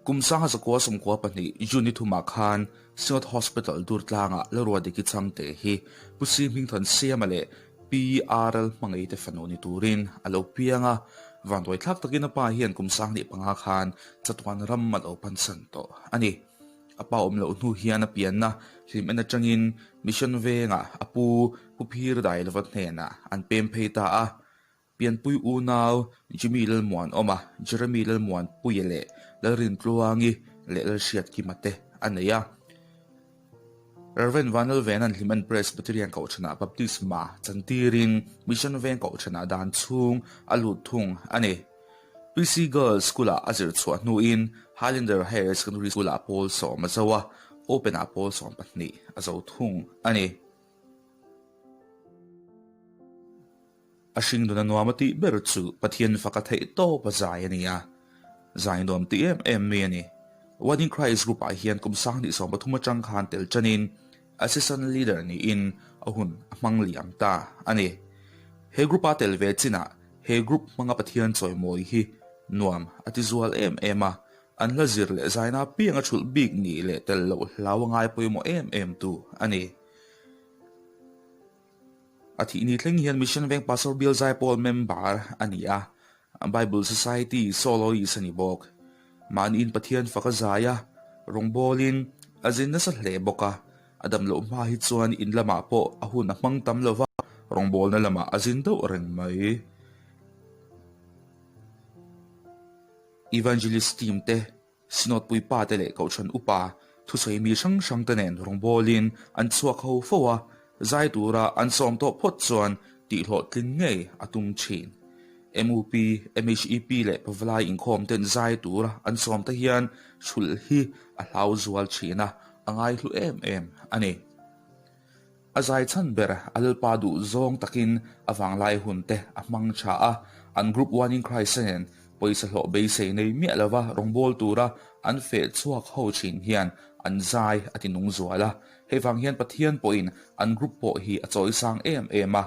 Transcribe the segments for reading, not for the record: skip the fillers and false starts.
Kum 1992 June ni thumah khan Synod Hospital Durtlangah Lalruadiki Chhangte hi Pu Si Hmingthansiama leh Pi RL Hmangaihte fanu ni turin a lo piang a, vanduaithlak takin a pa hian kum 15 khan chatuan ram a lo pansan tawh a ni. A pa awm loh hnu hian a pianna hlim en atangin Mission Vengah a pu Pu Phir Dailova hnenah an pem phei ta a. Pianpui unau Jimmy Lalmuanawma, Jeremy Lalmuanpuia leh Lalrintluangi leh Lalhriatkima te a nei a. Rev. Vanlalvena'n Hlimen Presbyterian Kohhranah baptisma chantirin Mission Veng Kohhranah dan chhung a lut thung a ni. PC Girls School-ah a zir chhuah hnuin Highlander Higher Secondary School-ah pawl sawm a zo a, Open-ah pawl 12 a zo thung a ni. A hringnun a nuam a tih ber chu Pathian faka theih tawp a zai a ni a, zai nuam tih em em mai a ni. One in Christ group ah hian kum 2013 atang khan tel tanin Assistant Leader niin a hun a hmang liam ta a ni. He group a tel ve chinah he group hmanga Pathian chawimawi hi nuam a ti zual em em a, an hla zir leh zaina apiang a thulh bik nih leh tel loh hlau a ngai pawimawh em em tu a ni. A thih ni thleng hian Mission Veng Pastor Bial Zaipawl member a ni a, Bible Society soloist a ni bawk. Mahniin Pathian fak a zai a, rawngbawlin a zin nasa hle bawk a, a dam loh hma hi chuan in lamah pawh a hun a hmang tam lo va, rawngbawlna lamah a zin deuh reng mai. Evangelist team te Synod puipa te leh Kohhran upa thusawi mi hrang hrang te nen rawngbawlin an chhuak ho fo a, zai tura an sawm tawh phawt chuan tihhlawhtling ngei a tum thin. MUP, MHEP leh Pavalai inkhawm ten zai tura an sawm te hian hrulh hi a hlau zual thin a, a ngaihlu em em a ni. A zai chhan ber a Lalpa duh zawng takin a vanglai hun te a hmang tha a, an Group One in Christ nen pawisa hlawh beisei nei miah lova rawngbâwl tura an feh chhuak ho thin hian an zai a ti nung zual a, hei vang hian Pathian pawhin an group pawh hi a chawisang em em a,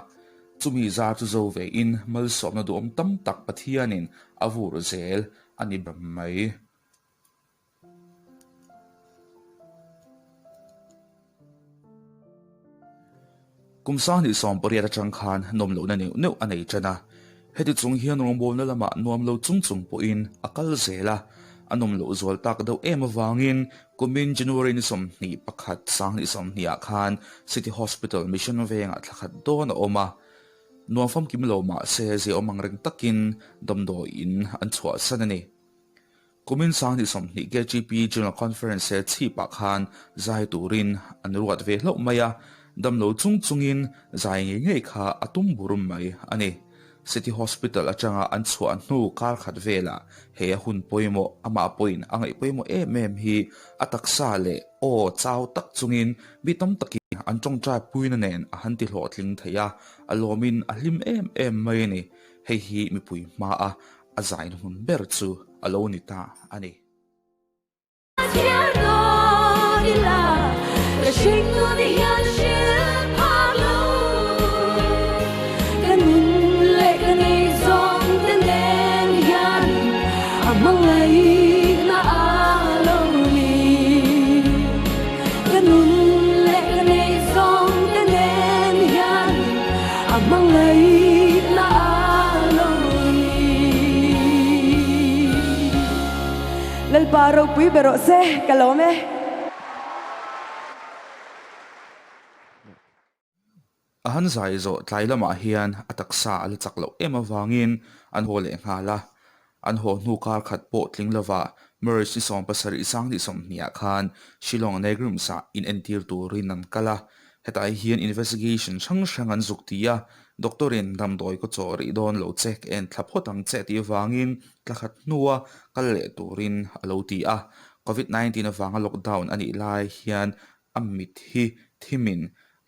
chumi zar chu zo ve in malsawmna duhawm tam tak Pathianin a vur zel a ni ber mai. Kum 2018 atang khan nawm lohna neuh neuh a nei tan a, heti chung hian rawngbawlna lamah nuam lo chung chung pawhin a kal zel a, a nawm loh zual tak deuh em avangin kumin January ni 21 2020 ah khan City Hospital Mission Vengah thla khat dawn a awm a, nuam famkim lo mahse ziaawm angreng takin damdawiin an chhuahsan a ni. Kumin 2020 KGP General Conference he chhipah khan zai turin an ruat ve hlauh mai a, damlo chung chungin zai ngei ngei kha a tum bur mai a ni. City Hospital atanga an chhuah hnu kar khat velah he a hun pawimawh amah pawhin a ngaih pawimawh em em hi a taksa leh aw chau tak chungin mi tam takin an tawngtai puina nen a han ti hlawhtling thei a, a lawmin a hlim em em mai a ni. Hei hi mipui hmaa A zaina hmun ber chu a lo ni ta a ni. Lalpa ropui ber rawh se, ka lawm e. A han zai zawh tlai lamah hian a taksa a la chak loh em avangin an haw leh nghal a. An haw hnu kar khat pawh tling lovah March ni 70 20 ah khan Shillong Negrims-ah inentir turin an kal a. Hetah hian investigation hrang hrang an zuk ti a, doctor-in damdawi kaw chaw rih dawn lo che ka en thla phawt ang che tih avangin thla khat hnua kal leh turin a lo ti a. Covid 19 avanga lockdown a nih lai hian a mit hi thimin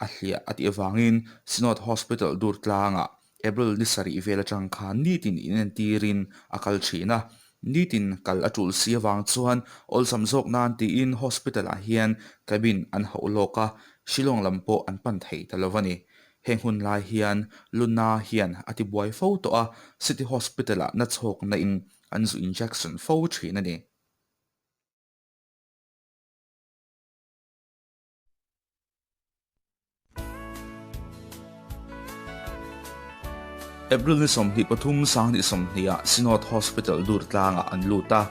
a hliah a tih avangin Synod Hospital Durtlangah April ni sarih vel atang khan nitin inentirin a kal thin a, nitin kal a tul si avang chuan awlsam zawk nan tiin hospital ah hian cabin an hauh lawk a, Shillong lam pawh an pan thei ta lo a ni. Heng hun lai hian Luna hian a ti buai fo tawh a, City Hospital ah nachhawkna in an zu injection fo thin a ni. April ni 23 2020 ah Synod Hospital Durtlangah an lut a.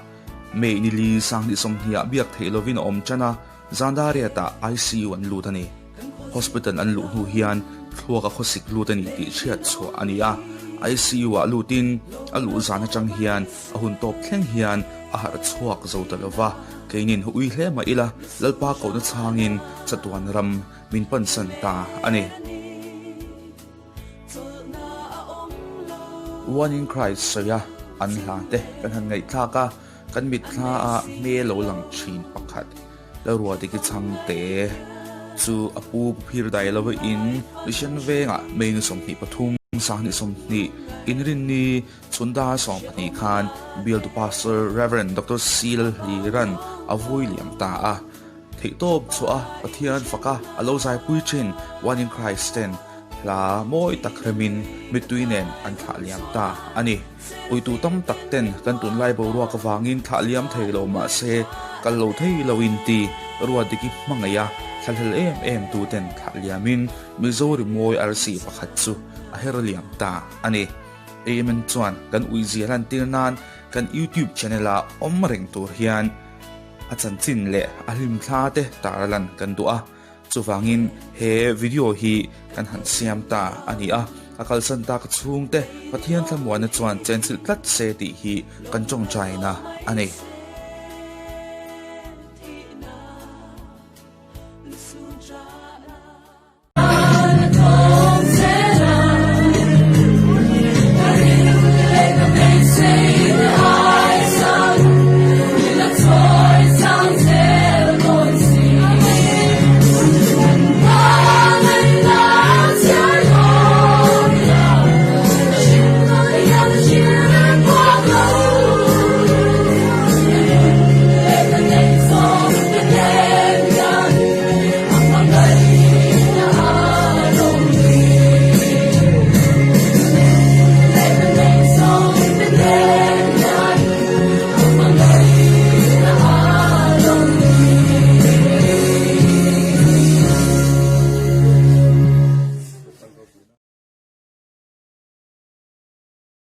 May ni li 2020 ah biak theih lovin a awm tan a, Zandariat-ah ICU an lut a ni. Hospital an luh hnu hian thluak a khawsik lut a ni tih hriat chhuah a ni a. ICU-ah lutin a luh zan atang hian a hun tawp thleng hian a harh chhuak zo ta lo va, keinin ui hle mah ila Lalpa kohna chhangin chatuan ram min pansan ta a ni. One in Christ sawi a an hla te kan han ngaihthlak a, kan mitthla a hmel lo lang thin pakhat. Lalruatiki chhangte chu a pu phir dai lo in Mission vengah May ni 23, 2020 Inrinni chhun dar 12 khan Bialtu Pastor Rev. Doctor C. Lalhliran a vui liam ta a. Theihtawp chhuah a Pathian faka a lo zaipui thin One in Christ ten hla mawi tak remin mittui nen an thlah liam ta a ni. Uitu tam tak ten kan tunlai boruak avangin thlah liam thei lo mah se kal lo thei lo in ti Ruatdiki hmangaih a thlahlel em em tu ten thlah liamin Mizo rimawi arsi pakhat chu a her liam ta a ni. Amen chuan kan uizia lantir nan kan YouTube channel ah awm reng tur hian A chanchin leh a hlimthla te tarlan kan duh a, chuvangin he video hi kan han siam ta a ni a, a kalsan tak chhungte Pathian thlamuanna chuan chenchilh tlat se tih hi kan tawngtaina a ni.